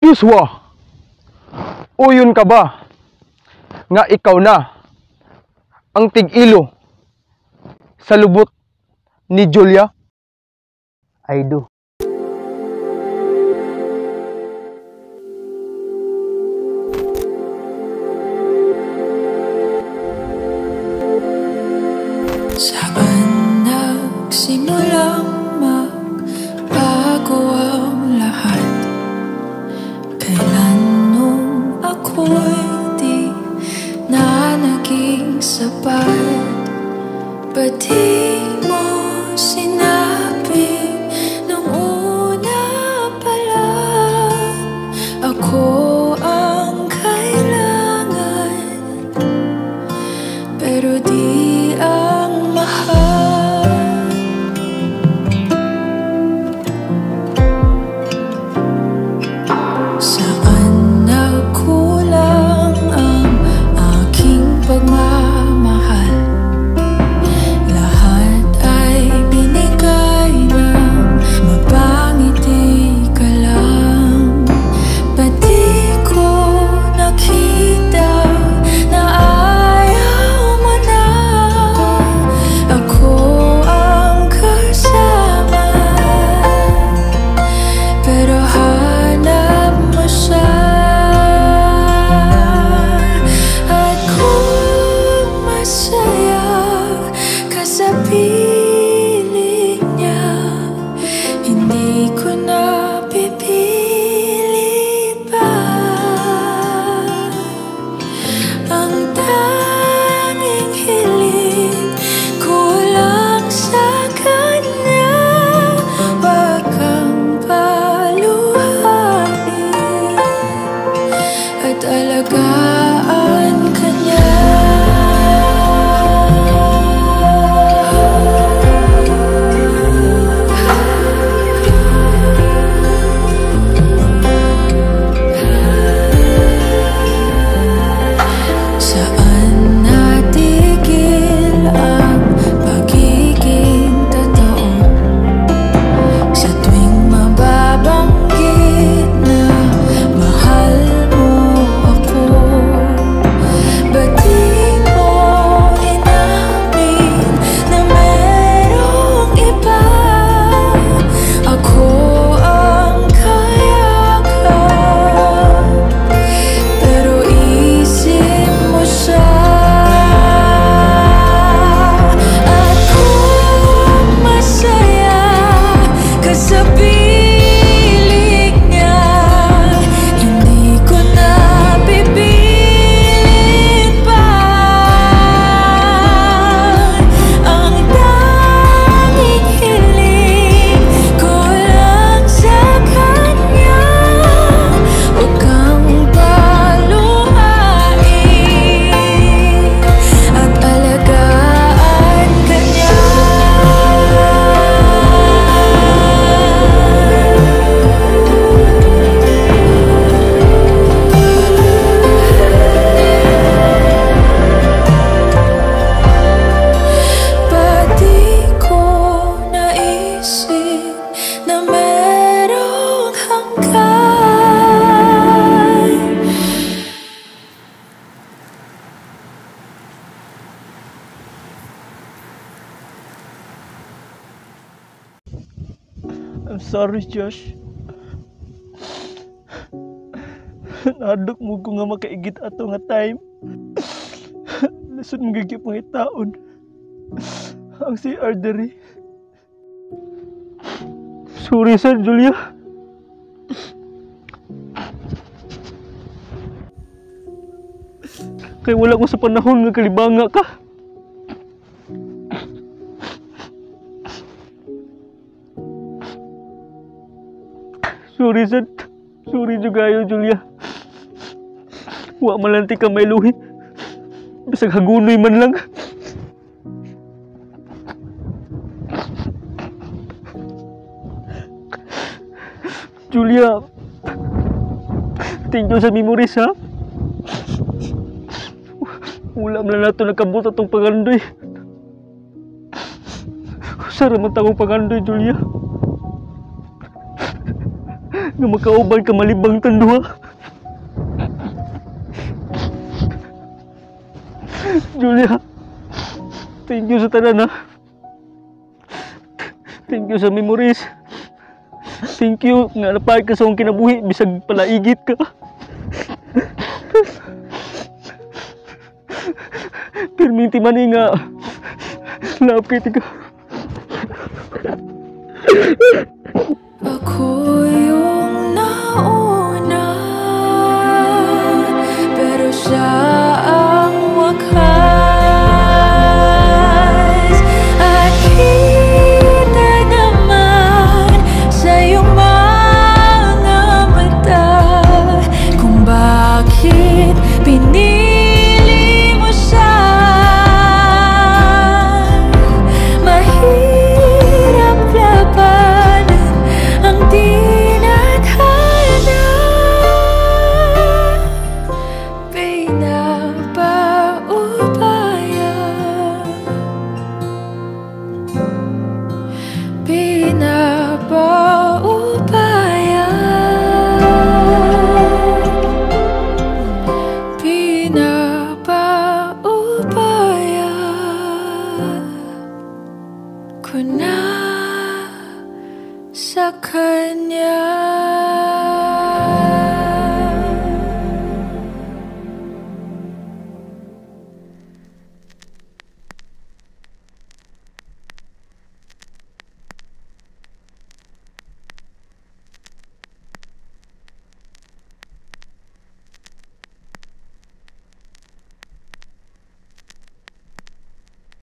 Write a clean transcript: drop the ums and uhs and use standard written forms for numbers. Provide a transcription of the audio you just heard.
Joshua, uyon ka ba nga ikaw na ang tig-ilo sa lubot ni Julia? I do. Saan nagsimulang magbago ang lahat? Kailan nung ako'y di na naging sapat? Ba't di mo sinabi nung una pa lang? Ako ang kailangan, pero di ang mahal. Saan nagkulang ang aking pagmamahal? Lahat ay binigay ng mapangiti ka lang. Ba't di ko nakita na ayaw mo na? Ako ang kasama, pero hanap mo siya. At kung masaya ka sa piling niya, hindi ko na pipilit pa. Ang tanging hiling ko lang sa kanya, wag kang paluhain at alagaan ka niya. Saan natigil ang pagiging totoo? Sa tuwing mababanggit na mahal mo ako, ba't di mo inamin na merong iba? Ako ang kayakap, pero isip mo siya. At kung masaya ka sa piling niya, hindi ko na pipilit pa. Ang tanging hiling ko lang sa kanya, huwag kang paluhain at alagaan ka niya. Ba't di ko naisip na merong hanggan? I'm sorry, Josh. Nahadlok mo ko nga makaigit ato nga time. Lisod mo gigip mga itaon. Ang CR diri. Sorry, Sir Julia. Kay wala ko sa panahon nga kalibanga ka. Sorry, Sir. Sorry jugayo, Julia. Wa man lang ti ka may luhi. Bisag hagunoy man lang. Julia, thank you sa memories, ha? Wala man lang nato nagkabot atong pangandoy. Sara man tagong pangandoy, Julia. Nga makauban ka malibang tang duha. Julia, thank you sa tanan ha. Thank you sa memories. Thank you nga napahid ka sa akong kinabuhi bisag palaigit ka. Pirminti man nga love kay ka. Ako yung nauna, pero siya ang wakas. At kita naman sa iyong mga mata kung bakit pinili mo siya. Mahirap labanan ang tinadhana. Pinapaubaya, pinapaubaya, pinapaubaya ko na sa kanya.